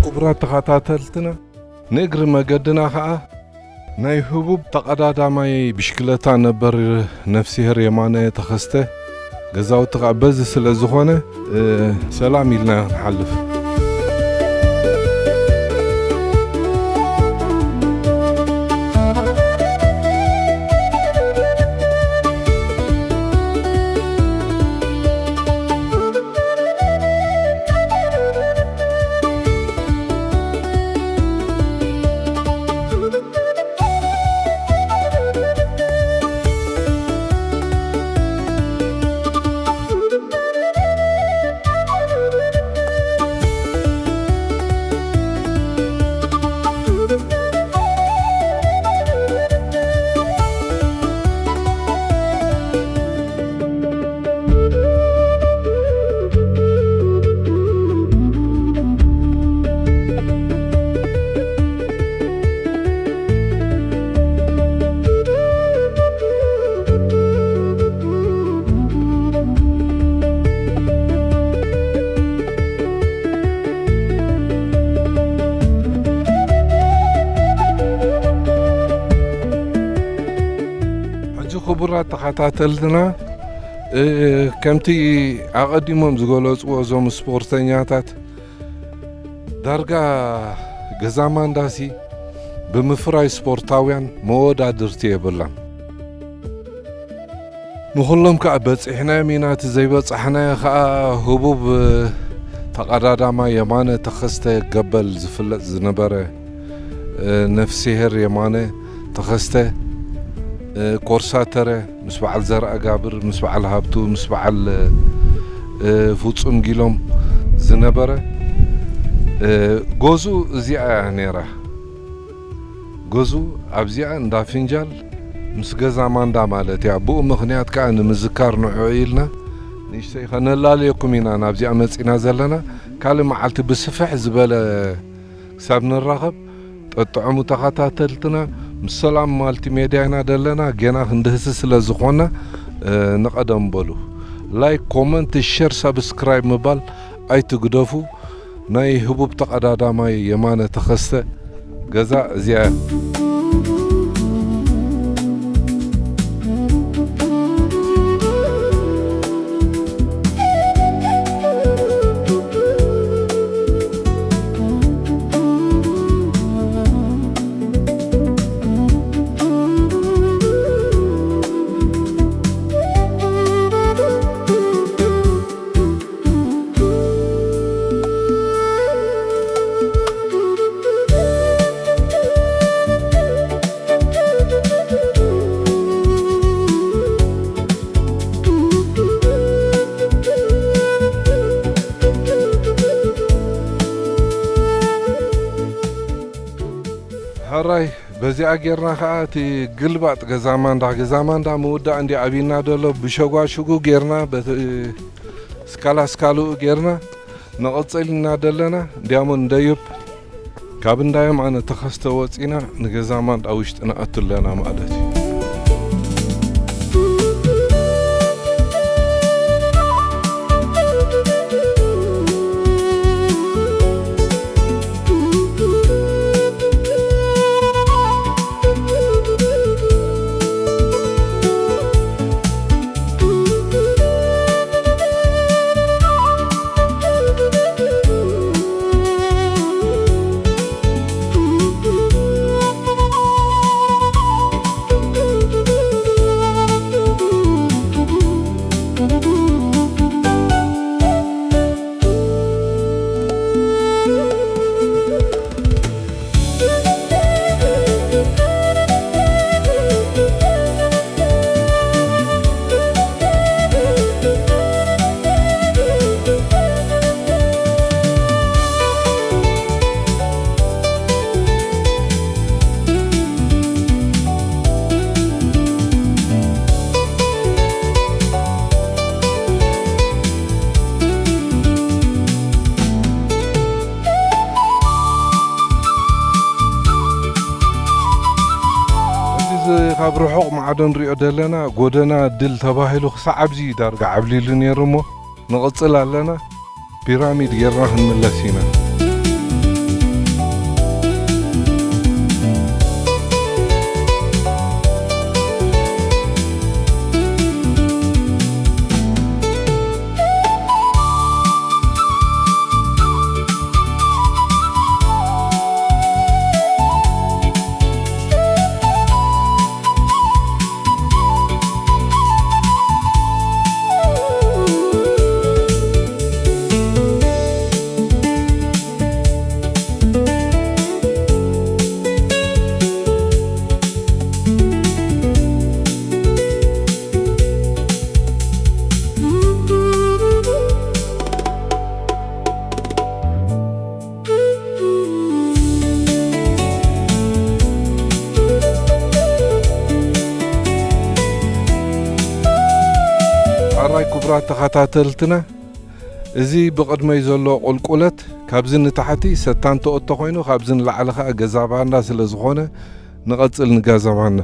ክቡራት ተኸታተልትና፣ ንእግሪ መገድና ኸኣ ናይ ህቡብ ተቐዳዳማይ ብሽክለታ ነበር ነፍስሄር የማነ ተኸስተ ገዛውቲ ኸኣ በዚ ስለ ዝኾነ፣ እ፣ ሰላም ኢልና ንሓልፍ። ሕጂ ክቡራት ተኸታተልትና፣ እ፣ ከምቲ ኣቐዲሞም ዝገለጽዎ እዞም ስፖርተኛታት፣ ዳርጋ ገዛ ማንዳሲ ብምፍራይ ስፖርታውያን መወዳድርቲ የብላን። ንኹሎም ከኣ በጺሕናዮም ኢና። እቲ ዘይበጻሕናዮ ከኣ ህቡብ ተቐዳዳማይ የማነ ተኸስተ ገበል ዝፍለጥ ዝነበረ፣ እ፣ ነፍስሄር የማነ ተኸስተ፣ እ፣ ኮርሳተረ ምስ በዓል ዘርኣጋብር፣ ምስ በዓል ሃብቱ፣ ምስ በዓል፣ እ፣ ፍጹም ጊሎም ዝነበረ፣ እ፣ ገዝኡ እዚኣ እያ ነይራ። ገዝኡ ኣብዚኣ እንዳ ፍንጃል ምስ ገዛ ማንዳ ማለት እያ። ብኡ ምኽንያት ከኣ ንምዝካር ንዕኡ ኢልና ንእሽተይ ከነላልየኩም ኢና ናብዚኣ መጺና ዘለና። ካልእ መዓልቲ ብስፍሕ ዝበለ ክሳብ ንራኸብ፣ ጠጥዕሙ ተኸታተልትና፣ ምስ ሰላም ማልቲሜድያ ኢና ደለና። ጌና ክንድህሲ ስለ ዝኾና፣ እ፣ ንቐደም በሉ። ላይክ፣ ኮመንት፣ ሸር፣ ሳብስክራይብ ምባል ኣይትግደፉ። ናይ ህቡብ ተቐዳዳማይ የማነ ተኸስተ ገዛ እዚኣ እያ። ሕራይ፣ በዚኣ ጌርና ኸኣ እቲ ግልባጥ ገዛ ማንዳ፣ ገዛ ማንዳ ምውዳእ እንዲ ኣብና ደሎ፣ ብሸጓሽጉ ጌርና፣ በቲ ስካላ ስካልኡ ጌርና ንቐጽል ኢና ደለና። እንዲያሞ እንደዩብ ካብ እንዳዮም ኣነ ተኸስተ ወጺና ንገዛ ማንዳ ውሽጢ ንኣቱ ኣለና ማለት እዩ። እዚ ካብ ርሑቕ ማዕዶ ንሪኦ ዘለና ጎደና ድል ተባሂሉ ክሳዕ ኣብዚ ዳርጋ ዓብሊሉ ነይሩ እሞ ንቕጽል ኣለና። ፒራሚድ ጌርና ክንምለስ ኢና። ክቡራት ተኸታተልትና፣ እዚ ብቕድመይ ዘሎ ቁልቁለት ካብዚ ንታሕቲ ሰታን ተኦቶ ኮይኑ፣ ካብዚ ንላዕሊ ኸኣ ገዛ ባንዳ ስለ ዝኾነ፣ ንቐጽል ንገዛ ባንዳ።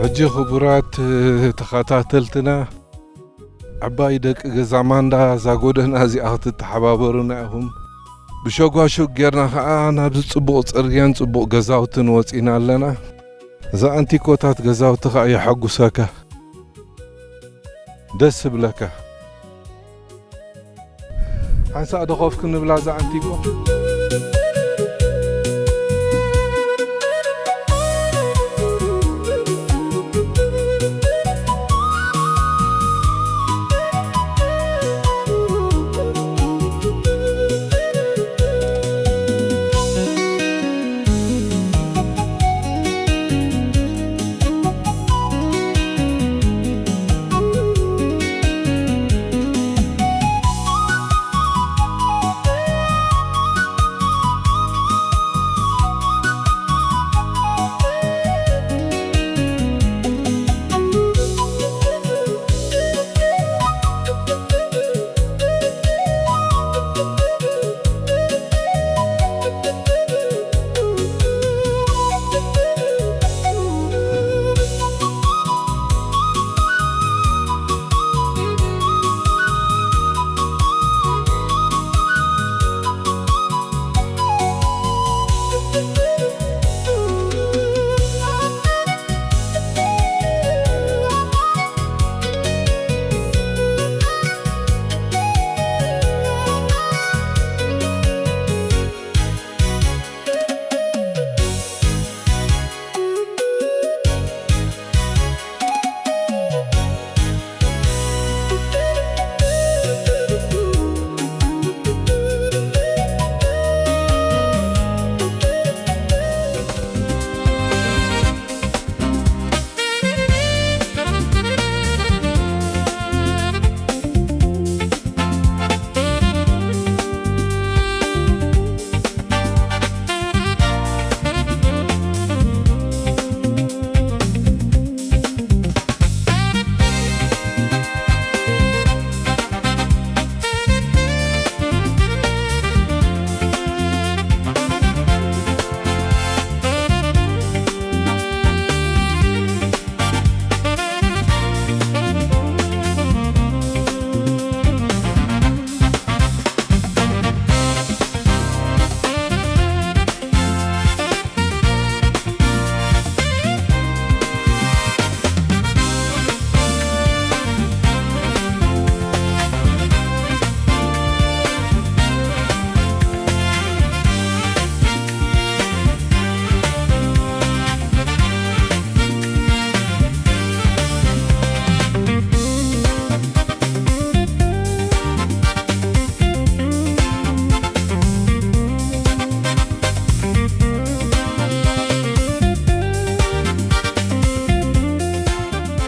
ሕጂ ክቡራት ተኸታተልትና፣ ዓባይ ደቂ ገዛ ማንዳ እዛ ጎደና እዚኣ ክትተሓባበሩና ኢኹም። ብሸጓሹግ ጌርና ኸኣ ናብዚ ጽቡቕ ጽርግያን ጽቡቕ ገዛውትን ወጺና ኣለና። እዛ ኣንቲኮታት ገዛውቲ ኸኣ የሐጉሰካ፣ ደስ ይብለካ። ሓንሳእ ዶ ኮፍ ክንብላ እዛ ኣንቲኮ?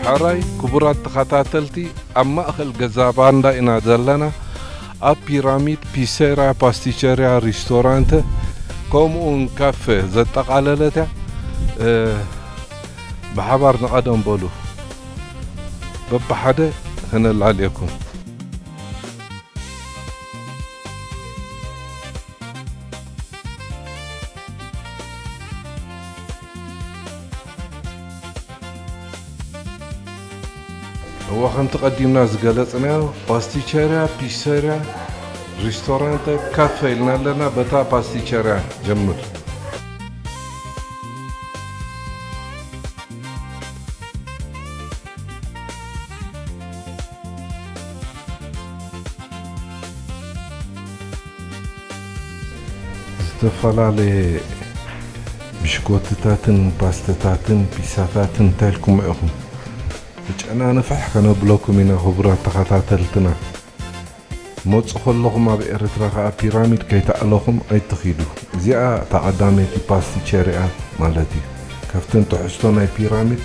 ሕራይ ክቡራት ተኸታተልቲ፣ ኣብ ማእከል ገዛ ባንዳ ኢና ዘለና። ኣብ ፒራሚድ ፒሰራ፣ ፓስቲቸርያ፣ ሪስቶራንተ ከምኡውን ካፌ ዘጠቓለለት እያ። እ፣ ብሓባር ንቐደም በሉ፣ በብሓደ ከነላልየኩም። እወ፣ ከምቲ ቀዲምና ዝገለጽናዮ፣ ፓስቲቸርያ፣ ፒሰርያ፣ ሪስቶራንተ፣ ካፈ ኢልና ኣለና። በታ ፓስቲቸርያ ጀምር። ዝተፈላለየ ብሽኮትታትን ፓስተታትን ፒሳታትን እንታይ ኢልኩም ኢኹም? ጨና ንፍሕ ከነብለኩም ኢና ክቡራት ተኸታተልትና። መጹ ከለኹም ኣብ ኤርትራ ከኣ ፒራሚድ ከይተኣለኹም ኣይትኺዱ። እዚኣ እታ ቀዳመይቲ ፓስቲቸርያ ማለት እዩ። ካብተን ትሕዝቶ ናይ ፒራሚድ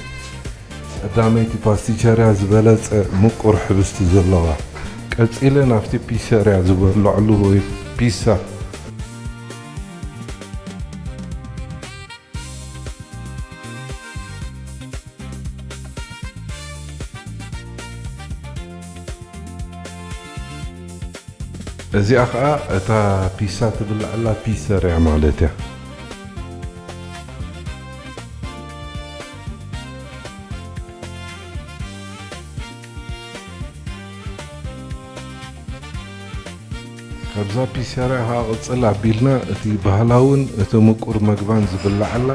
ቀዳመይቲ ፓስቲቸርያ ዝበለጸ ምቁር ሕብስቲ ዘለዋ። ቀጺለ ናብቲ ፒሰርያ ዝበልዐሉ ወይ ፒሳ። እዚኣ ኸኣ እታ ፒሳ ትብላዓላ ፒሰርያ ማለት እያ። ካብዛ ፒሰርያ ኸኣ ቅጽል ኣቢልና እቲ ባህላውን እቲ ምቁር መግባን ዝብላዓላ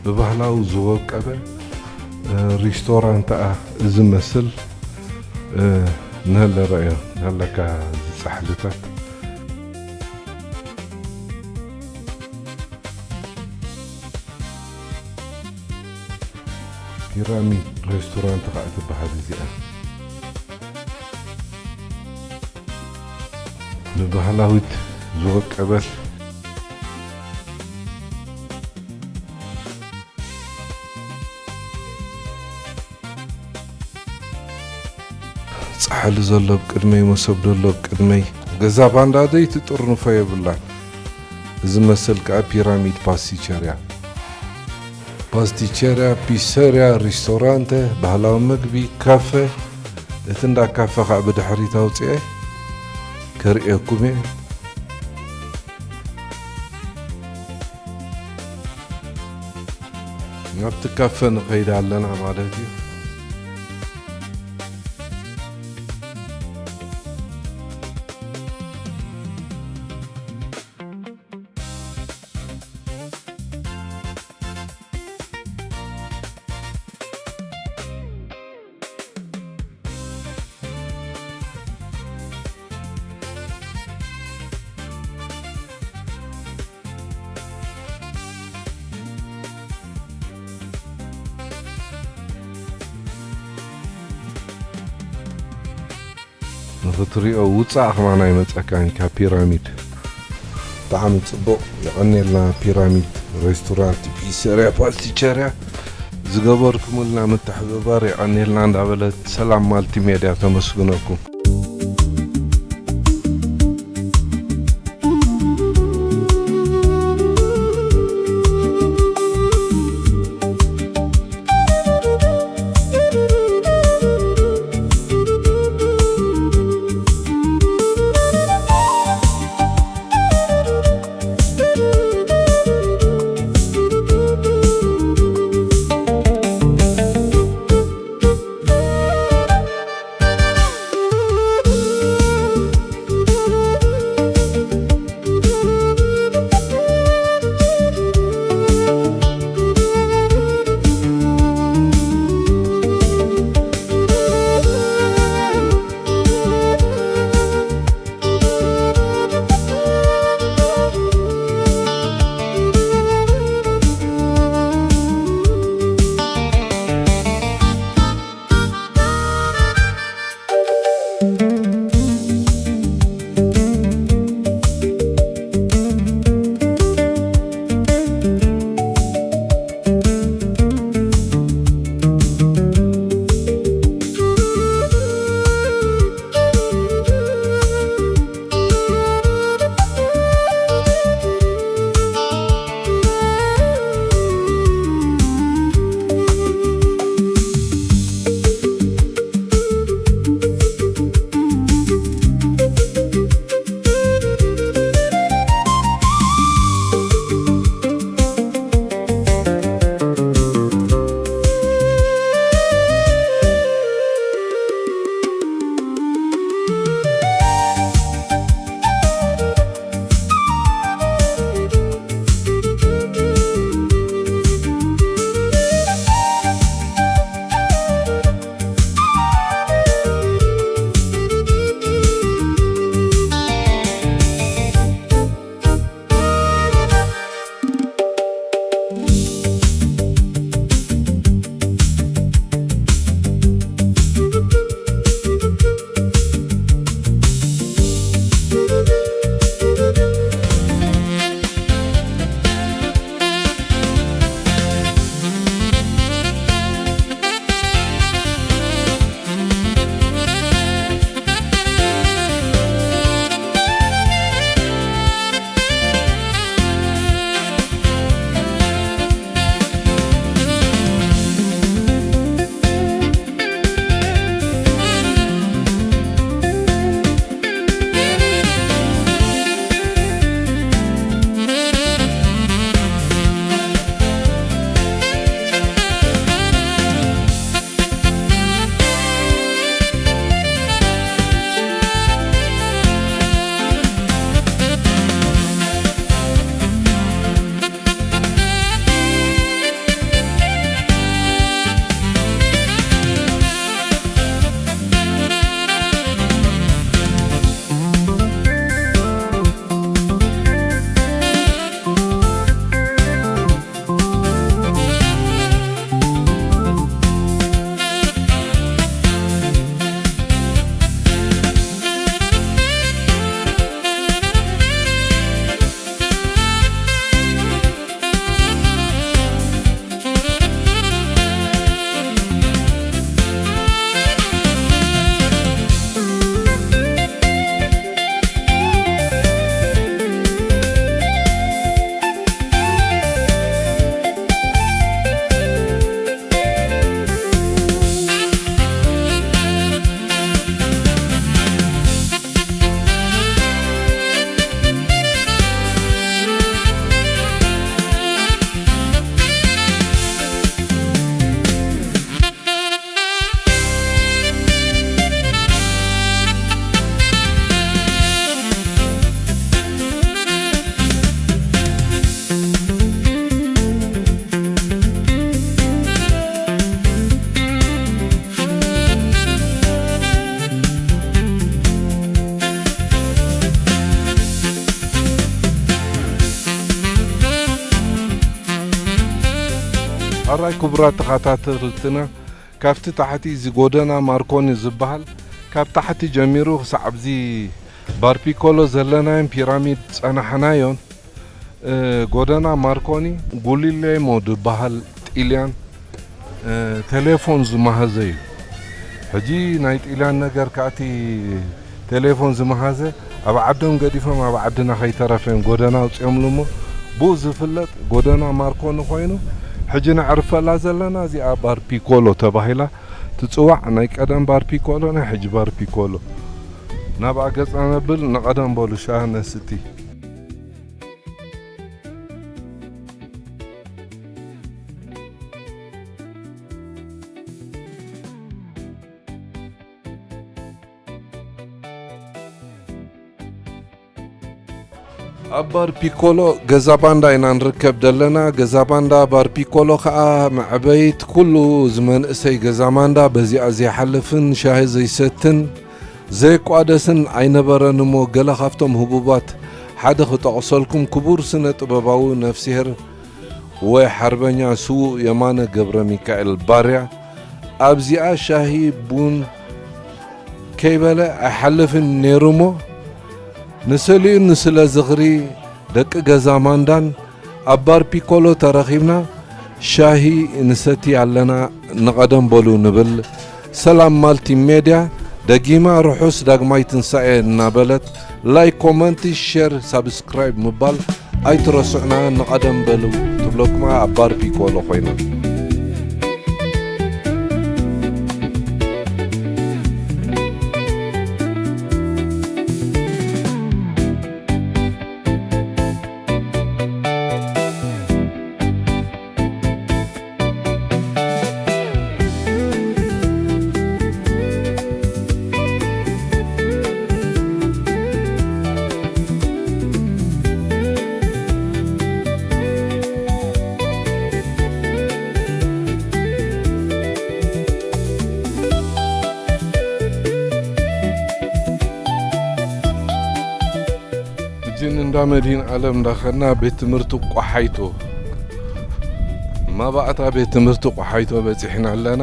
ብባህላዊ ዝወቀበ፣ እ፣ ሪስቶራንት እያ ዝመስል። እ፣ ንህለ ረእዮ፣ ንህለካ ዝጻሕልታት። ፒራሚድ ሬስቶራንት ኸኣ ትበሃል እዚኣ። ብባህላዊት ዝወቀበት፣ ጻሕሊ ዘሎ ኣብ ቅድመይ፣ መሶብ ዘሎ ኣብ ቅድመይ። ገዛ ባንዳ ደይ ትጥርንፎ የብላን። እዚ መስል ከኣ ፒራሚድ ፓስቲቸርያ። ፓስቲቸርያ፣ ፒሰርያ፣ ሪስቶራንተ፣ ባህላዊ መግቢ፣ ካፈ። እቲ እንዳ ካፈ ከኣ ብድሕሪት ኣውጽኤ ከርእየኩም እየ። ናብቲ ካፈ ንኸይድ ኣለና ማለት እዩ። ንኽትሪኦ ውጻእ ከማን ኣይመጸካን ካብ ፒራሚድ። ብጣዕሚ ጽቡቕ፣ የቐኔልና ፒራሚድ ሬስቶራንት፣ ፒሰርያ፣ ፓስቲቸርያ ዝገበርኩምልና ምትሕብባር የቐኔልና እንዳበለት ሰላም ማልቲሜድያ ተመስግነኩም። ሕራይ ክቡራት ተኸታተልትና፣ ካብቲ ታሕቲ እዚ ጎደና ማርኮኒ ዝበሃል፣ ካብ ታሕቲ ጀሚሩ ክሳዕ ኣብዚ ባርፒኮሎ ዘለናዮም ፒራሚድ ጸናሕናዮን፣ እ፣ ጎደና ማርኮኒ ጉሊሌሞ ዝበሃል ጢልያን፣ እ፣ ቴሌፎን ዝመሃዘ እዩ። ሕጂ ናይ ጢልያን ነገር ከኣ እቲ ቴሌፎን ዝመሃዘ ኣብ ዓዶም ገዲፎም ኣብ ዓድና ከይተረፈ እዮም ጎደና ኣውጺኦምሉ እሞ፣ ብኡ ዝፍለጥ ጎደና ማርኮኒ ኮይኑ፣ ሕጂ ነዕርፈላ ዘለና እዚኣ ባር ፒኮሎ ተባሂላ ትጽዋዕ። ናይ ቀደም ባር ፒኮሎ፣ ናይ ሕጂ ባር ፒኮሎ። ናብኣ ገጽና ነብል፣ ንቐደም በሉ ሻሂ ነስቲ። ኣብ ባር ፒኮሎ ገዛ ባንዳ ኢና ንርከብ ዘለና። ገዛ ባንዳ ባር ፒኮሎ ኸኣ መዕበይት ኩሉ ዝመንእሰይ ገዛ ማንዳ በዚኣ ዘይሓልፍን ሻሂ ዘይሰትን ዘይቋደስን ኣይነበረን እሞ፣ ገለ ካብቶም ህቡባት ሓደ ክጠቕሰልኩም፣ ክቡር ስነ ጥበባዊ ነፍስሄር ወይ ሓርበኛ ስዉእ የማነ ገብረ ሚካኤል ባርያ ኣብዚኣ ሻሂ ቡን ከይበለ ኣይሓልፍን ነይሩ እሞ፣ ንስእሊኡን ንስለ ዝኽሪ ደቂ ገዛ ማንዳን ኣብ ባር ፒኮሎ ተረኺብና ሻሂ ንሰቲ ኣለና፣ ንቐደም በሉ ንብል። ሰላም ማልቲ ሜድያ ደጊማ ርሑስ ዳግማይ ትንሳኤ እናበለት፣ ላይክ፣ ኮመንት፣ ሼር፣ ሳብስክራይብ ምባል ኣይትረስዑና፣ ንቐደም በሉ ትብለኩም ኣብ ባር ፒኮሎ ኮይና። ሕጂ ንእንዳ መድሂን ዓለም እንዳኸድና ቤት ትምህርቲ ቆሓይቶ፣ መባእታ ቤት ትምህርቲ ቆሓይቶ በጺሕና ኣለና።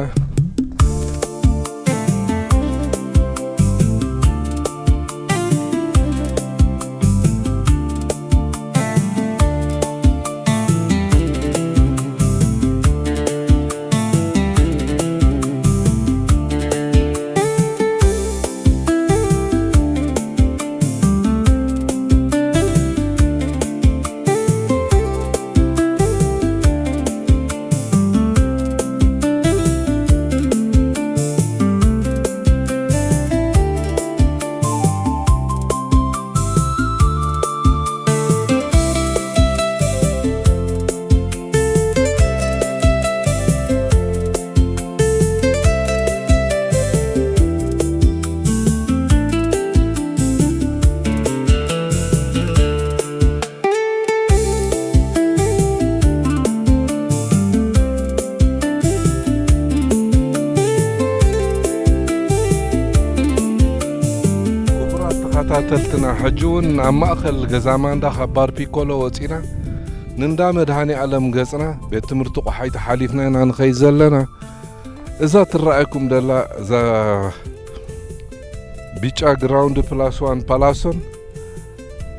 ክቡራት ተኸታተልትና፣ ሕጂ እውን ናብ ማእከል ገዛ ማንዳ ካብ ባር ፒኮሎ ወጺና ንእንዳ መድሃኔ ኣለም ገጽና ቤት ትምህርቲ ቆሓይቶ ሓሊፍና ኢና ንኸይድ ዘለና። እዛ ትረኣየኩም ደላ እዛ ቢጫ ግራውንድ ፕላስ ዋን ፓላሶን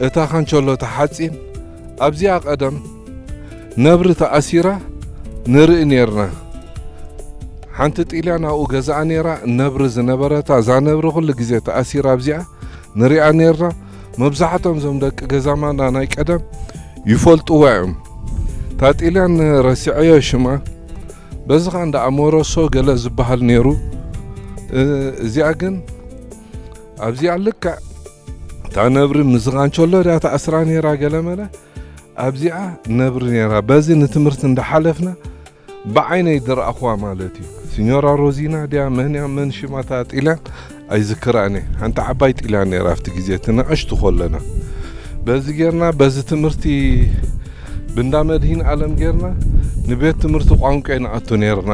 እታ ካንቸሎ ተሓጺን ኣብዚኣ ቀደም ነብሪ ተኣሲራ ንርኢ ኔርና። ሓንቲ ጢልያን ኣብኡ ገዛኣ ኔራ፣ ነብሪ ዝነበረታ እዛ ነብሪ ኩሉ ግዜ ተኣሲራ ኣብዚኣ ንሪኣ ኔርና። መብዛሕቶም እዞም ደቂ ገዛ ማንዳ ናይ ቀደም ይፈልጥዋ እዮም። እታ ጢልያን ረሲዐዮ ሽማ። በዚ ኸኣ እንዳ ኣሞረሶ ገለ ዝበሃል ኔሩ። እ፣ እዚኣ ግን ኣብዚኣ ልክዕ እታ ነብሪ ምስ ኻንቸሎ ድያ ተኣስራ ኔራ ገለ መለ። ኣብዚኣ ነብሪ ኔራ። በዚ ንትምህርቲ እንዳሓለፍና ብዓይነይ ዝረኣኹዋ ማለት እዩ። ሲኞራ ሮዚና ድያ መን እያ መን ሽማ እታ ጢልያን ኣይዝክራን እየ። ሓንቲ ዓባይ ጢልያን ኔራ ኣብቲ ግዜ እቲ ንእሽቱ ከለና። በዚ ጌርና በዚ ትምህርቲ ብእንዳ መድሂን ኣለም ጌርና ንቤት ትምህርቲ ቋንቋ ንኣቱ ኔርና።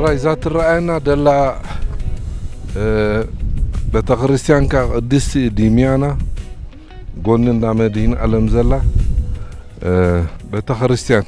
ራይ እዛ ትረኣየና ደላ ቤተክርስትያን ካ ቅድስቲ ዲሚያና ጎኒ እንዳ መድህን ዓለም ዘላ ቤተክርስትያን።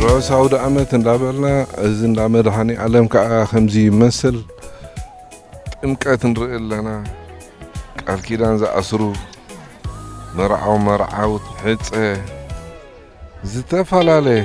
ርሑስ ኣውደ ዓመት እንዳበልና፣ እዚ እንዳ መድኃኔ ዓለም ከዓ ከምዚ ይመስል። ጥምቀት ንርኢ ኣለና። ቃል ኪዳን ዝኣስሩ፣ መርዓው መርዓውት፣ ሕፀ፣ ዝተፈላለየ።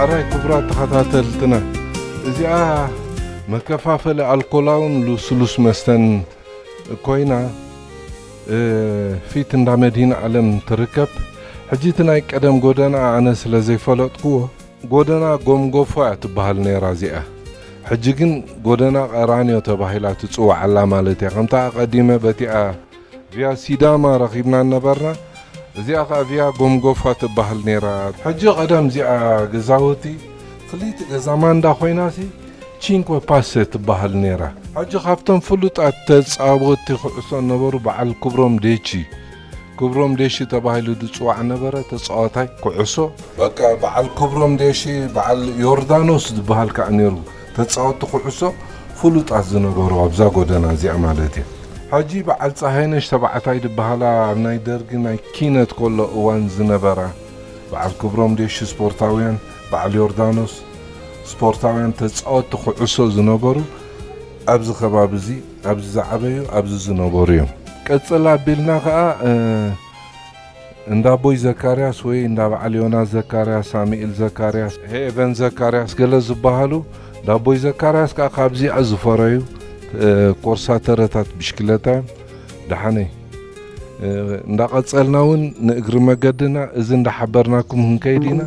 ኣራይ ክቡራት ተኸታተልትና፣ እዚኣ መከፋፈሊ ኣልኮላውን ልስሉስ መስተን ኮይና፣ እ፣ ፊት እንዳ መድሂን ዓለም ትርከብ። ሕጂ እቲ ናይ ቀደም ጎደና ኣነ ስለ ዘይፈለጥኩዎ፣ ጎደና ጎምጎፎ እያ ትበሃል ነይራ እዚኣ። ሕጂ ግን ጎደና ቀራንዮ ተባሂላ ትጽዋዕ ኣላ ማለት እያ። ከምታ ኣቐዲመ በቲኣ ቪያ ሲዳማ ረኺብና ነበርና፣ እዚኣ ኸኣ ቪያ ጎምጎፋ ትበሃል ነይራ። ሕጂ ቀደም እዚኣ ገዛውቲ ክልተ ገዛ ማንዳ ኮይናሲ ቺንኮ ፓሰ ትበሃል ነይራ። ሕጂ ካብቶም ፍሉጣት ተጻወትቲ ኩዕሶ ነበሩ በዓል ክብሮም ዴቺ። ክብሮም ዴሺ ተባሂሉ ዝጽዋዕ ነበረ ተጻዋታይ ኩዕሶ። በቃ በዓል ክብሮም ዴሺ፣ በዓል ዮርዳኖስ ዝበሃል ከኣ ነይሩ። ተጻወትቲ ኩዕሶ ፍሉጣት ዝነበሩ ኣብዛ ጎደና እዚኣ ማለት እዩ። ሕጂ በዓል ጸሃይነሽ ተባዕታይ ዝበሃላ ኣብ ናይ ደርጊ ናይ ኪነት ከሎ እዋን ዝነበራ፣ በዓል ክብሮም ዴሺ ስፖርታውያን፣ በዓል ዮርዳኖስ ስፖርታውያን ተጻወትቲ ኩዕሶ ዝነበሩ ኣብዚ ከባቢ እዚ፣ ኣብዚ ዝዓበዩ፣ ኣብዚ ዝነበሩ እዮም። ቀጽል ኣቢልና ከኣ፣ እ፣ እንዳ ኣቦይ ዘካርያስ ወይ እንዳ በዓል ዮናስ ዘካርያስ፣ ሳሙኤል ዘካርያስ፣ ሄቨን ዘካርያስ ገለ ዝበሃሉ፣ እንዳ ኣቦይ ዘካርያስ ከኣ ካብዚኣ ዝፈረዩ፣ እ፣ ኮርሳተረታት ብሽክለታ እዮም። ደሓነይ፣ እ፣ እንዳቐጸልና እውን ንእግሪ መገድና እዚ እንዳሓበርናኩም ክንከይድ ኢና።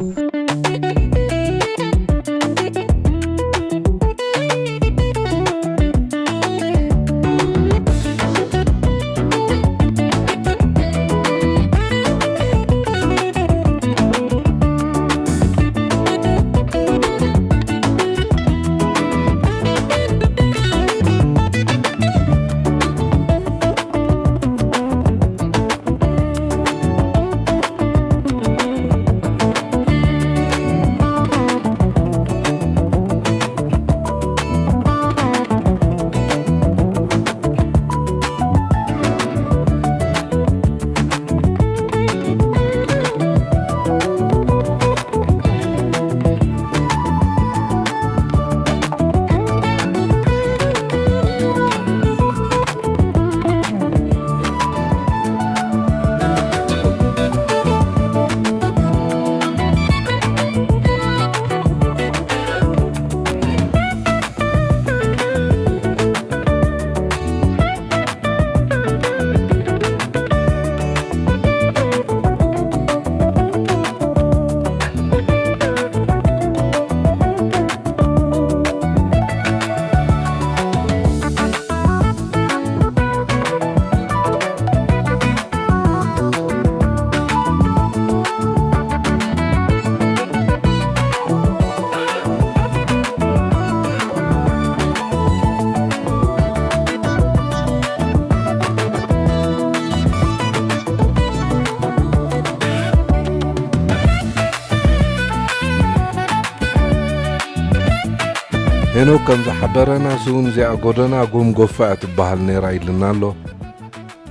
ሄኖክ ከም ዝሓበረና፣ ስውን እዚኣ ጎደና ጎምጎፋ እያ ትበሃል ነይራ ኢልና ኣሎ።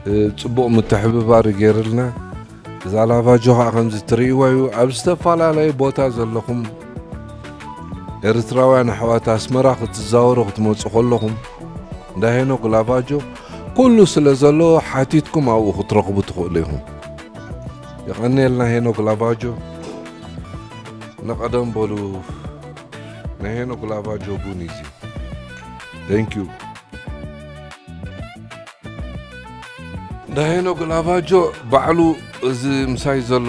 እ፣ ጽቡቕ ምትሕብባር ገይርልና። እዛ ላቫጆ ኸዓ ከምዚ ትርእይዋ እዩ። ኣብ ዝተፈላለየ ቦታ ዘለኹም ኤርትራውያን ኣሕዋት ኣስመራ ክትዛወሩ ክትመጹ ከለኹም፣ እንዳ ሄኖክ ላቫጆ ኩሉ ስለ ዘሎ ሓቲትኩም ኣብኡ ክትረኽቡ ትኽእሉ ኢኹም። የቐንየልና ሄኖክ ላቫጆ። ንቐደም በሉ፣ ናይ ሄኖክ ላቫጆ ቡን እዩ እዚ። Thank you። እንዳ ሄኖክ ላቫጆ ባዕሉ እዚ ምሳይ ዘሎ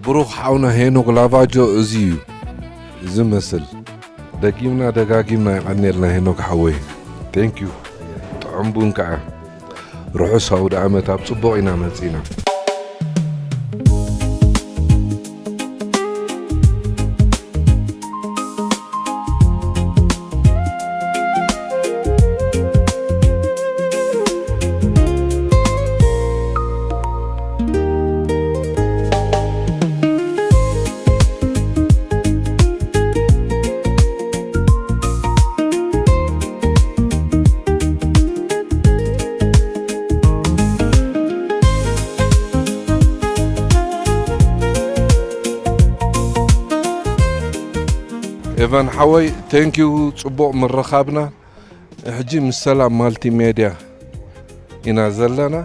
ብሩኽ ሓውና ሄኖክ ላቫጆ እዚ እዩ ዝመስል። ደጊምና ደጋጊምና የቐንየልና ሄኖክ ሓወይ። Thank you። ጥዑም ቡን ከዓ። ርሑስ ኣውደ ዓመት፣ ኣብ ጽቡቕ ኢና መጺና። ኤቨን ሓወይ፣ thank you፣ ጽቡቕ ምርኻብና። ሕጂ ምስ ሰላም ማልቲሜድያ ኢና ዘለና።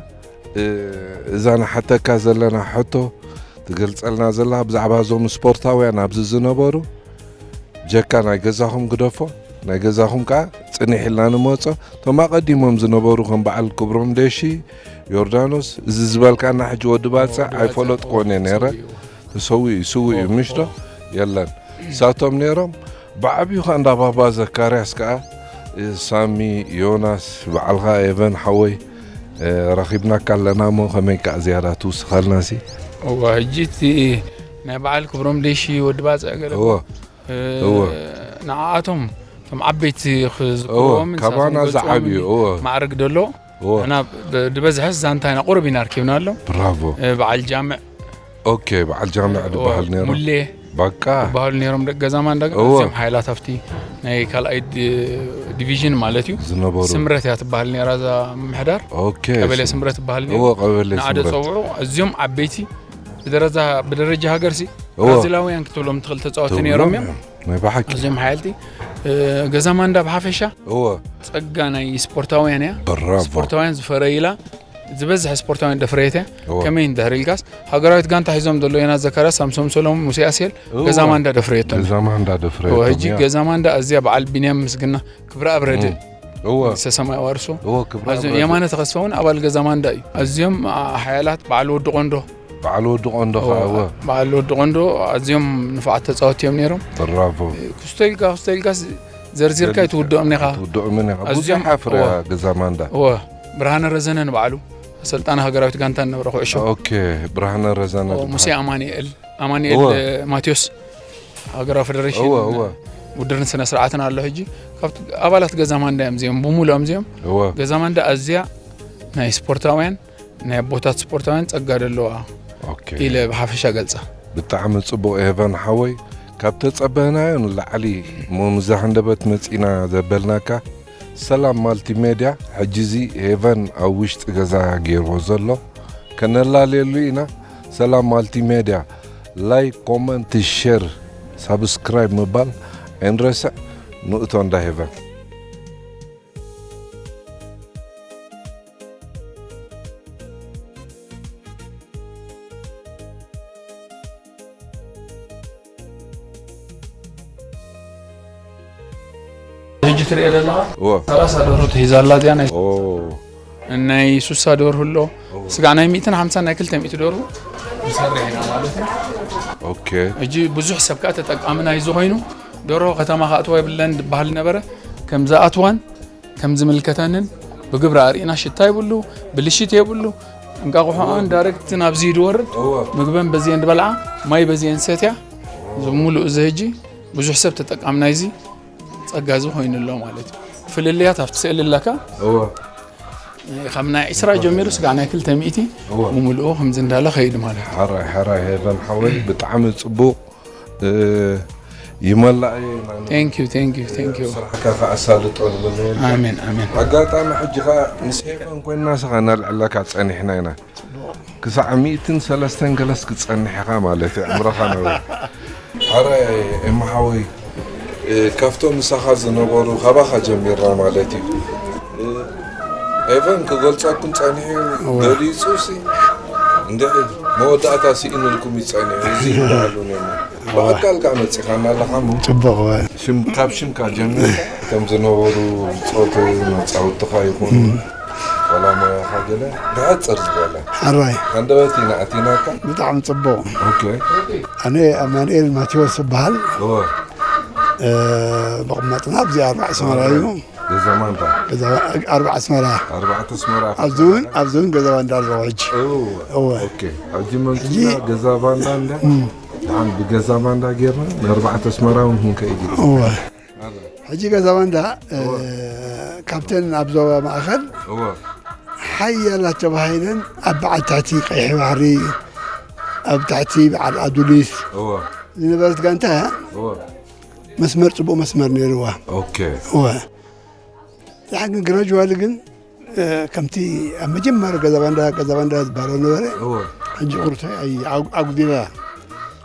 እ፣ እዛ ንሓተካ ዘለና ሕቶ ትገልጸልና ዘላ ብዛዕባ እዞም ስፖርታውያን ኣብዚ ዝነበሩ፣ ጀካ ናይ ገዛኹም ግደፎ፣ ናይ ገዛኹም ከኣ ጽኒሕ ኢልና ንመጾ። እቶም ኣቐዲሞም ዝነበሩ ከም በዓል ክብሮም ደሺ፣ ዮርዳኖስ፣ እዚ ዝበልካና ሕጂ ወዲ ባጽዕ ወዲ ባጽዕ፣ ኣይፈለጥኩዎን እየ ነይረ። ተሰዊኡ እዩ፣ ስዉእ እዩ፣ ምሽ ዶ? የለን። እሳቶም ነይሮም። ብዓብዩ ከኣ እንዳ ባባ ዘካርያስ ከኣ፣ ሳሚ፣ ዮናስ፣ በዓልኻ ኤቨን ሓወይ፣ ረኺብናካ ኣለና እሞ ከመይ ከኣ ዝያዳ ትውስኸልና ሲ? እዋ፣ ሕጂ እቲ ናይ በዓል ክብሮም ደሺ ወዲ ባጽዕ ገለ እዎ። እ፣ እወ። ንዓኣቶም ከም ዓበይቲ እወ፣ ክዝክርዎምን ካባና ንሳቶም ዝገልጽዎምን ዝዓብዩ፣ እወ። ማዕርግ ደሎ። እወ። ንሕና ብ-፣ ብበዝሐስ ዛንታ ኢና ቁሩብ ኢና ኣርኪብና ኣሎ። ብራቮ። እ፣ በዓል ጃምዕ፣ ኦኬ፣ በዓል ጃምዕ እወ፣ ዝበሃል ነይሩ። ሙሌ በቃ። ዝበሃሉ ነይሮም ደቂ ገዛ ማንዳ ግን እወ። ኣዝዮም ሓይላት ኣብቲ ናይ ካልኣይ ዲ-፣ ዲቪዥን ማለት እዩ። ዝነበሩ። ስምረት እያ ትበሃል ነይራ እዛ ምምሕዳር። ኦኬ፣ ቀበሌ እሺ። ስምረት ትበሃል ነይሩ። እወ፣ ቀበሌ ንዓደ ስምረት። ጸውዑ ኣዝዮም ዓበይቲ ብደረጃ፣ ብደረጃ ሃገርሲ እወ። ብራዚላውያን ክትብሎም ትኽእል ተጻወትቲ ትብሎም ነይሮም እዮም። እዮም። ናይ ብሓቂ። ኣዝዮም ሓየልቲ። እ፣ ገዛ ማንዳ ብሓፈሻ እወ። ጸጋ ናይ ስፖርታውያን እያ። ብራቮ። ስፖርታውያን ዝፈረይላ፣ ዝበዝሐ ስፖርታውያን ደፍረየት እያ። እወ። ከመይ እንድሕር ኢልካስ፣ ሃገራዊት ጋንታ ሒዞም ዘሎ ዮናስ ዘካርያስ፣ ሳምሶም ሰሎሞን፣ ሙሴ ኣስየል፣ እወ። ገዛ ማንዳ ደፍረየቶም ገዛ ማንዳ ደፍረየቶም ሕጂ እያ። ገዛ ማንዳ ኣዝያ በዓል ቢንያም ምስግና፣ ክብረ ኣብረድ፣ እም። እወ። መንግስተ ሰማይ ኣዋርሶ። እወ፣ ክብረ ኣዝዮም ኣብረድ። የማነ ተኸስፈ እውን ኣባል ገዛ ማንዳ እዩ። ኣዝዮም፣ አ፣ ሓያላት በዓል ወዲ ቆንዶ። በዓል ወዲ ቆንዶ እወ፣ ኸዓ፣ እወ። በዓል ወዲ ቆንዶ ኣዝዮም ንፉዓት ተጻወትቲ እዮም ነይሮም። ብራቮ። ክስቶ ኢልካ፣ ክስቶ ኢልካስ ዘርዚርካ ዘርዚርካ ኣይትውድኦም ኢኻ። ኣይትውድኦምን ኢኻ። ኣዝዮም፣ ብዙሕ ኣፍርያ እወ። ገዛ ማንዳ። እወ፣ ብርሃነ ረዘነ ንባዕሉ ኣሰልጣኒ ሃገራዊት ጋንታ ነበረ ኩዕሾ። ኦኬ፣ ብርሃነ ረዘነ እወ፣ ዝበሃል። ሙሴ ኣማኑኤል፣ ኣማኑኤል እወ። ማቴዎስ፣ ሃገራዊ ፌደሬሽን እወ፣ እወ። ውድድርን ስነ ስርዓትን ኣሎ። ሕጂ ካብቲ ኣባላት ገዛ ማንዳ እዮም እዚኦም፣ ብምሉኦም እዚኦም። እወ። ገዛ ማንዳ ኣዝያ ናይ ስፖርታውያን፣ ናይ ኣቦታት ስፖርታውያን ጸጋ ደለዋ ኦኬ። ኢለ ብሓፈሻ ገልጻ። ብጣዕሚ ጽቡቕ ኤቨን ሓወይ፣ ካብ ተጸበናዮ ንላዕሊ እሞ ምዛ ሃንደበት መጺና ዘበልናካ። ሰላም ማልቲሜድያ፣ ሕጂ እዚ ሄቨን ኣብ ውሽጢ ገዛ ገይርዎ ዘሎ፣ ከነላልየሉ ኢና። ሰላም ማልቲሜድያ፣ ላይክ፣ ኮመንት፣ ሼር፣ ሳብስክራይብ ምባል ኣይንረስዕ። ንእቶ እንዳ ሄቨን። ሕጂ ትሪኦ ዘለኻ እወ። ሰላሳ ደርሆ ተሂዛ ኣላ እዚኣ ናይ ኦ። ናይ ሱሳ ደርሁ ኣሎ። እወ። ስጋዕ ናይ ሚእትን ሓምሳን ናይ ክልተ ሚእቲ ደርሁ ንሰርሕ ኢና ማለት እዩ። ኦኬ። ሕጂ ብዙሕ ሰብ ከኣ ተጠቃሚ ናይዚ ኮይኑ፣ ደርሆ ከተማ ከኣትዋ የብለን ዝበሃል ነበረ። ከም ዝኣትዋን ከም ዝምልከተንን ብግብሪ ኣርኢና። ሽታ ይብሉ፣ ብልሽት የብሉ። እንቃቑሖኣን ዳይሬክት ናብዚ ድወርድ፣ እወ። ምግበን በዚየን ድበልዓ፣ ማይ በዚየን ሰትያ። እዚ ሙሉእ እዚ ሕጂ ብዙሕ ሰብ ተጠቃሚ ናይዚ ጸጋ እዚ ኮይኑ ኣሎ ማለት እዩ። ፍልልያት ኣብቲ ስእሊ ኣለካ። እወ። ካብ ናይ ዕስራ ጀሚሩ ስጋዕ ናይ ክልተ ሚእቲ እወ። ብምሉኡ ከምዚ እንዳለ ከይድ ማለት እዩ። ሓራይ፣ ሓራይ ሄቨን ሓወይ ብጣዕሚ ጽቡቕ፣ እ፣ ይመላእ እዩ። Thank you, thank you, thank you። ስራሕካ ከኣ ኣሳልጦ ንብል። ኣሜን፣ ኣሜን። ኣጋጣሚ ሕጂ ከኣ ምስ ሄቨን ኮይንና ስኻ ነልዕለካ ጸኒሕና ኢና። ክሳዕ ሚእትን ሰለስተን ገለስ ክጸንሕ ኢኻ ማለት እዩ፣ ዕምርኻ ነበረ። ኣረ ኤማ ሓወይ፣ እ፣ ካብቶም ምሳኻ ዝነበሩ ካባኻ ጀሚርና ማለት እዩ። እ፣ ኤቨን ክገልጸኩም ጸኒሑ እወ። ገሊጹ ሲ፣ እንድዒ መወዳእታ ስኢኑልኩም እዩ ጸኒሑ፣ እዚ ይበሃሉ ነይሩ። እወ። ብኣካል ከኣ መጺኻና ኣለኻ እሞ። ጽቡቕ እወ። ሽም፣ ካብ ሽምካ ጀሚርካ፣ እቶም ዝነበሩ ብጾት መጻውትኻ ይኹኑ፣ እም። ዋላ ሞያኻ ገለ ብሕጽር ዝበለ ሓራይ። ሃንደበት ኢና ኣቲናካ። ብጣዕሚ ጽቡቕ። ኦኬ። ኣነ ኣማኑኤል ማቴዎስ እበሃል። እወ። እ፣ መቐመጥና ኣብዚ ኣርባዕ ኣስመራ እዩ። ገዛ ማንዳ። ገዛ ኣርባዕ ኣስመራ። ኣርባዕተ ኣስመራ። ኣብዚ እውን፣ ኣብዚ እውን ገዛ ማንዳ ኣለዎ ሕጂ። እወ። እወ። ኦኬ። ሕጂ መምጽና ሕጂ ገዛ ባንዳ እንዳ፣ እም። ደሓን ብገዛ ባንዳ ጌርና ንኣርባዕተ ኣስመራ እውን ክንከይድ እዩ። እወ። ሕጂ ገዛ ባንዳ፣ እ፣ እወ። ካብተን ኣብ ዞባ ማእከል እወ። ሓያላት ተባሂለን ኣብ በዓል ትሕቲ ቀይሕ ባሕሪ፣ ኣብ ትሕቲ በዓል ኣዱሊስ እወ። ዝነበረት ጋንታ እያ። እወ። መስመር፣ ጽቡቕ መስመር ነይርዋ። ኦኬ። እወ። ደሓን ግን ግራጅዋሊ ግን፣ እ፣ ከምቲ ኣብ መጀመርያ ገዛ ባንዳ፣ ገዛ ባንዳ ዝበሃሎ ነበረ። እወ። ሕጂ ቁርቶ ኣይ-፣ ኣጉ-፣ ኣጉዲላ።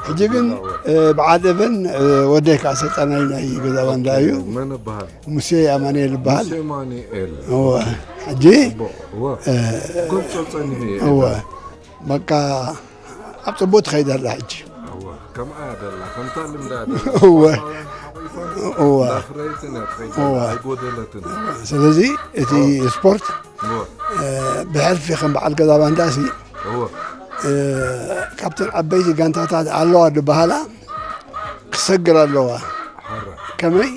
ሕጂ ግን፣ እወ። እ፣ በዓል ኤቨን፣ እ፣ ወደይ ከኣ ሰልጣናይ ናይ ገዛ ባንዳ እዩ። መን ይበሃል? ሙሴ ኣማኑኤል ይበሃል። ሙሴ ኣማኑኤል። እወ። ሕጂ፣ ጽቡቕ። እወ። እ፣ ገልጾ ጸኒሑ እዩ። እወ። በቃ ኣብ ጽቡቕ ትኸይድ ኣላ ሕጂ። እወ። ከምኣ ደላ ከምታ ልምዳ ደላ እወ። ስፖርታውያን ሓቑፈን እወ። እንዳፍረየትን እያ ትኸይድ እወ። ዘላ፣ ኣይጎደለትን። ስለዚ እቲ እወ። ስፖርት እወ። እ፣ ብሕልፊ ከም በዓል ገዛ ባንዳሲ እወ። እ፣ ካብተን ዓበይቲ ጋንታታት ኣለዋ ዝበሃላ ክሰግር ኣለዋ። ሓራ። ከመይ?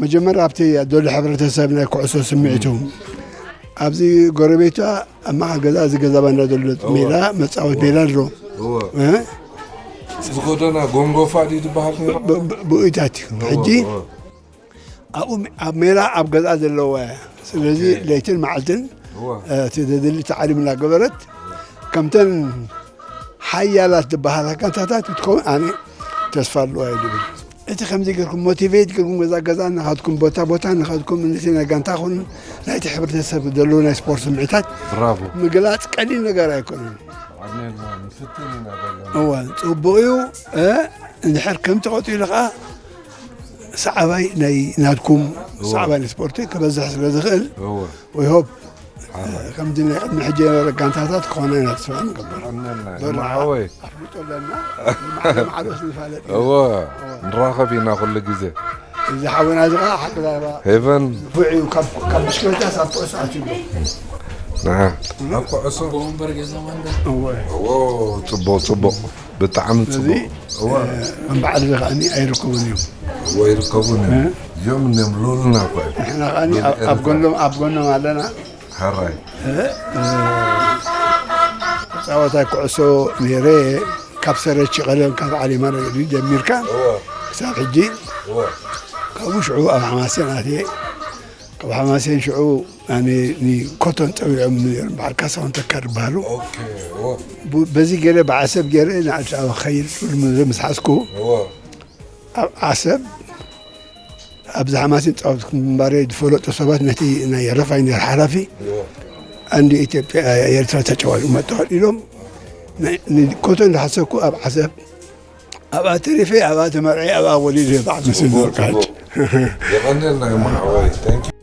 መጀመርያ ኣብቲ ዘሎ ሕብረተሰብ ናይ ኩዕሶ ስምዒቱ፣ ኣብዚ ጎረቤቷ ኣብ መዓል ገዛ፣ እዚ ገዛ ባንዳ ዘሎ እወ። ሜዳ፣ መጻወት እወ። ሜዳ ኣሎ። እወ። እ? እዚ ጎደና ጎንጎፋ ድዩ ዝበሃል ነይሩ? ብ-፣ ብ-፣ ብኡይታት እዩ። እወ፣ ሕጂ እወ። ኣብኡ ሜ-፣ ኣብ ሜዳ ኣብ ገዛ ዘለዋ እያ። ስለዚ ኦኬ። ለይትን መዓልትን፣ እወ። እ፣ እቲ ዘድሊ ታዕሊም እናገበረት፣ ከምተን ሓያላት ዝበሃላ ጋንታታት ክትከውን ኣነ ተስፋ ኣለዋ እየ ዝብል። እቲ ከምዚ ጌርኩም ሞቲቬት ጌርኩም ገዛ ገዛ እናኸድኩም፣ ቦታ ቦታ እናኸድኩም፣ ነቲ ናይ ጋንታኹን ናይቲ ሕብረተሰብ ዘለዉ ናይ ስፖርት ስምዒታት ብራቮ። ምግላጽ ቀሊል ነገር ኣይኮነን። ኣሜን፣ ንፍትን ኢና ዘለና። እወ፣ ጽቡቕ እዩ። እ፣ እንድሕር ከምቲ ቀጺሉ ኸኣ ሰዓባይ ናይ ናትኩም እወ። ሰዓባይ ናይ ስፖርቲ ክበዝሕ ስለ ዝኽእል፣ እወ። We hope፣ ሓራይ። ከምዚ ናይ ቅድሚ ሕጂ የነበረ ጋንታታት ክኾነ ኢና ተስፋ ንገብር። ኣሜን፣ ዶና ሓወይ። ኣፍልጦ ኣለና፣ ንማዕዶ ማዕዶስ ንፋለጥ ኢና። እወ፣ ንራኸብ ኢና ኩሉ ግዜ። እዚ ሓውና እዚ ኸዓ ሓቂ ዛረባ ሄቨን። ንፉዕ እዩ፣ ካብ፣ ካብ ብሽክለታ ሳብ ኩዕሶ ኣትዩ ኣሎ። ንዓ። ኣብ ኩዕሶ። ኣቦ ወንበር ገዛ ወንበር። እወ። እዎ፣ ጽቡቕ፣ ጽቡቕ። ብጣዕሚ እዚ፣ ጽቡቕ። እወ። እ፣ ከም በዓል እዚ ከኣኒ ኣይርከቡን እዮም። እወ፣ ይርከቡን እዮም። እ? እዮም እኒኦም ሉልና እኮ እዮም። ንሕና ከኣኒ ሉል ኣብ፣ ኣብ ኤርትራ። ጎኖም፣ ኣብ ጎኖም ኣለና። ሕራይ። እ፣ እ፣ ተጻዋታይ ኩዕሶ ነይረ፣ ካብ ሰረቺ ቀደም፣ ካብ ዓሊ ማረግ ጀሚርካ እወ። ክሳብ ሕጂ፣ እወ። ካብኡ ሽዑ ኣብ ሓማሴን ኣትየ። ካብ ሓማሴን ሽዑ ኣነ ንኮቶን ጸዊዖም ነይሮም፣ በዓል ካሳሁን ተካ ዝበሃሉ። ኦኬ፣ እወ። ቡ-፣ በዚ ገይረ፣ ብዓሰብ ገይረ ንኣዲስ ኣበባ ክኸይድ ፍልም ምስ ሓዝኩ፣ እወ። ኣብ ዓሰብ ኣብዚ ሓማሴን ጻወትኩ ምንባረይ ዝፈለጡ ሰባት ነቲ ናይ ሪፋይነሪ ሓላፊ እወ። ኣንድ ኢትዮጵያ ኤርትራ ተጫዋች መጥተዋል ኢሎም ን-፣ ንኮቶ እንዳሓሰብኩ ኣብ ዓሰብ ኣብኣ ተሪፈ፣ ኣብኣ ተመርዐ፣ ኣብኣ ወሊደ በዓል መስል ጽቡቕ፣ ወርቃች። ጽቡቕ። የቐንየልና እሞ ሓወይ። Thank you።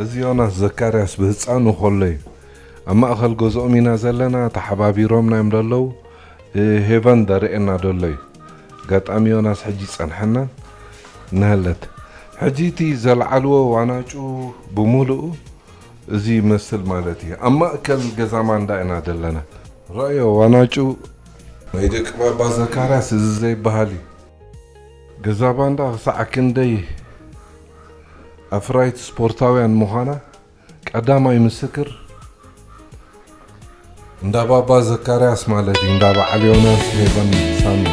እዚ ዮናስ ዘካርያስ ብህጻኑ ከሎ እዩ። ኣብ ማእከል ገዝኦም ኢና ዘለና፣ ተሓባቢሮምና እዮም ዘለዉ። እ፣ ሄቨን ደርእየና ደሎ እዩ። ኣጋጣሚ ዮናስ ሕጂ ጸንሐና እናሃለት። ሕጂ እቲ ዘልዓልዎ ዋናጩ ብምሉኡ እዚ ይመስል ማለት እዩ። ኣብ ማእከል ገዛ ማንዳ ኢና ዘለና። ረኣዮ፣ ዋናጩ ናይ ደቂ ባባ ዘካርያስ እዚ ዘይበሃል እዩ። ገዛ ባንዳ ክሳዕ ክንደይ ኣፍራይት ስፖርታውያን ምዃና ቀዳማይ ምስክር እንዳ ባባ ዘካርያስ ማለት እዩ፣ እንዳ በዓል ዮናስ ሄቨን ሳሚ።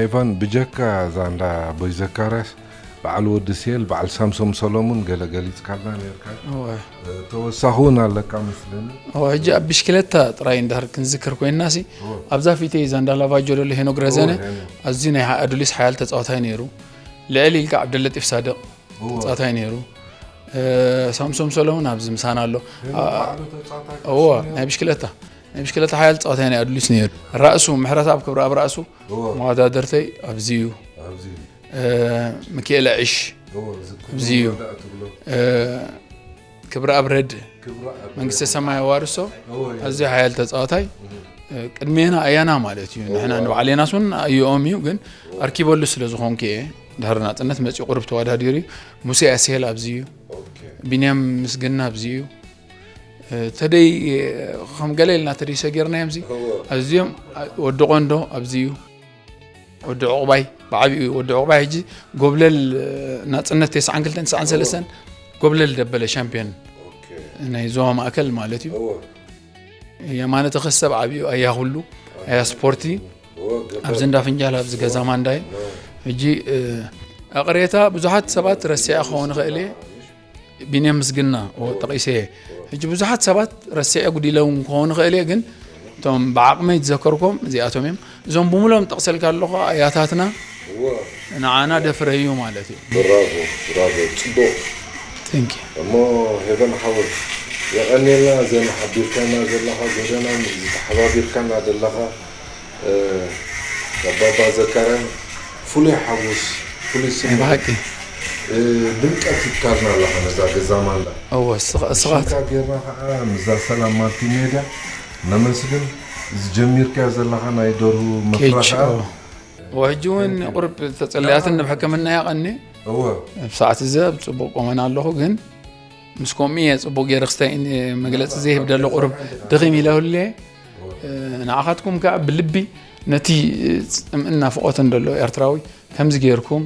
ኤቫን፣ ብጀካ እዛ እንዳ ኣቦይ ዘካርያስ፣ በዓል ወዲ ሴል፣ በዓል ሳምሶም ሰሎሙን ገለ ገሊጽካልና ነርካ። እወ። እ፣ ተወሳኺ እውን ኣለካ መስለኒ። እወ፣ ሕጂ ኣብ ብሽክለታ ጥራይ እንድሕር ክንዝክር ኮይንና ሲ፣ እወ። ኣብዛ ፊተይ እዛ እንዳ ላቫጆ ዘሎ ሄኖክ ረዘነ፣ እወ፣ ሄኖክ። ኣዝዩ ናይ ሓ-፣ ኣዱሊስ ሓያል ተጻዋታይ ነይሩ። ልዕል ኢልካ ዓብደለጢፍ ሳድቕ እወ። ተጻዋታይ ነይሩ። እ፣ ሳምሶም ሰሎሙን ኣብዚ ምሳና ኣሎ። ሄኖክ ኣ-፣ ባዕሉ ተጻዋታይ እወ፣ ኩዕሶ ነይሩ። ናይ ብሽክለታ፣ ናይ ብሽክለታ ሓያል ተጻዋታይ ናይ ኣዱሊስ ነይሩ። ራእሱ፣ ምሕረተኣብ ክብረኣብ ራእሱ እወ። መወዳደርተይ ኣብዚ እዩ። ኣብዚ። እ፣ ሚኪኤል ዕሽ እወ፣ እዚ ኣብዚ እዩ። ክብረኣብ ትብሎ። እ፣ ክብረኣብ ረድ ክብረኣብ መንግስተ ረድ። ሰማይ ኣዋርሶ እወ፣ እወ። ኣዝዩ ሓያል ተጻዋታይ። እህ። እ፣ ቅድሜና ኣያና ማለት እዩ። ንሕና እወ። ንባዕሌናስ እውን ኣየኦም እዩ፣ ግን ኣርኪበሉ ስለ ዝኾንኩ እየ። ድሕሪ ናጽነት መጺኡ ቁሩብ ተወዳዲሩ እዩ። ሙሴ ኣስሄል ኣብዚ እዩ። ኦኬ። ቢንያም ምስግና ኣብዚ እዩ። እ፣ ተደይ፣ እ፣ ከም ገለ ኢልና ተደይ ሰጊርናዮም እዚ። እወ። ኣዝዮም፣ እ፣ ወዲ ቆንዶ ኣብዚ እዩ። ወዲ ዑቕባይ፣ ብዓቢኡ ወዲ ዑቕባይ ሕጂ ጎብለል፣ እ፣ ናጽነት ተስዓን ክልተን ተስዓን ሰለስተን ጎብለል ደበለ ሻምፒዮን ኦኬ። ናይ ዞባ ማእከል ማለት እዩ። እወ። የማነ ተኸስተ ብዓቢኡ ኣያ ኩሉ፣ ኣያ ስፖርቲ፣ እወ፣ ገበል። ኣብዚ እንዳ ፍንጃል፣ ኣብዚ ገዛ ማንዳይ። እወ። ሕጂ፣ እ፣ ኣቕሬታ ብዙሓት ሰባት ረሲዐ ክኸውን ይኽእል እየ። ቢንያም ምስግና፣ እወ፣ ጠቒሰ እየ። ሕጂ ብዙሓት ሰባት ረሲዐ ጉዲለ እውን ክኸውን ይኽእል እየ፣ ግን እቶም ብዓቕመይ ዝዘከርኩም እዚኣቶም እዮም። እዞም ብምሎም ጠቕሰልካ ኣለኹ ኣያታትና እወ። ንዓና ደፍረዩ ማለት እዩ። ብራቮ፣ ብራቮ፣ ጽቡቕ። Thank you። እሞ ሄቨን ሓወይ፣ የቐንየልና፣ ዘን ሓቢርካና ዘለኻ ጎደናን ዝተሓባቢርካና ዘለኻ፣ እ፣ ኣባባ ዘካርያን ፍሉይ ሓጎስ፣ ፍሉይ ናይ ስምዒት፣ ብሓቂ። እ፣ ድምቀት ሂብካልና ኣለኻ ነዛ ገዛ ማንዳ። እወ፣ ስኻ-፣ ስኻት። ሽምካ ጌርና ኸዓ ምስዛ ሰላም ማልቲ ሜድያ ነመስግን። እዚ ጀሚርካዮ ዘለኻ ናይ ደርሁ መፍረ ኬጅ፣ ኸዓ እወ። ወሕጂ እውን ቁሩብ ተጸለያትን ንብ ሕክምና ይቐኒ። እወ። ኣብ ሰዓት እዚ ኣብ ጽቡቕ ቆመና ኣለኹ፣ ግን ምስ ከምኡ እየ ጽቡቕ ገይረ ክስታይ መግለጺ ዘይህብ ደሎ ቁሩብ ድኺም ኢለ ህልየ። እወ። ንዓኻትኩም ከኣ ብልቢ ነቲ ጽምእን ናፍቖትን ደሎ ኤርትራዊ ከምዚ ገይርኩም፣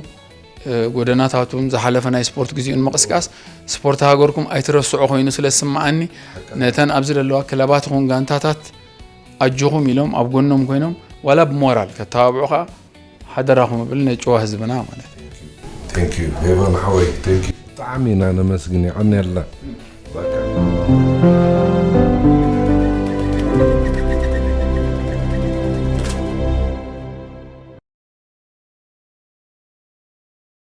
ጎደናታቱን ዝሓለፈ ናይ ስፖርት ግዜኡን ምቕስቃስ ስፖርት ሃገርኩም ኣይትረስዑ ኮይኑ ስለ ዝስምዓኒ፣ ነተን ኣብዚ ዘለዋ ክለባት ይኹን ጋንታታት ኣጆኹም ኢሎም ኣብ ጎኖም ኮይኖም ዋላ ብሞራል ከተባብዑ ከኣ ሓደራኹም እብል ነጭዋ ህዝብና ማለት እዩ። Thank you ሄቨን ሓወይ፣ thank you። ብጣዕሚ ኢና ነመስግን፣ የቐንየልና።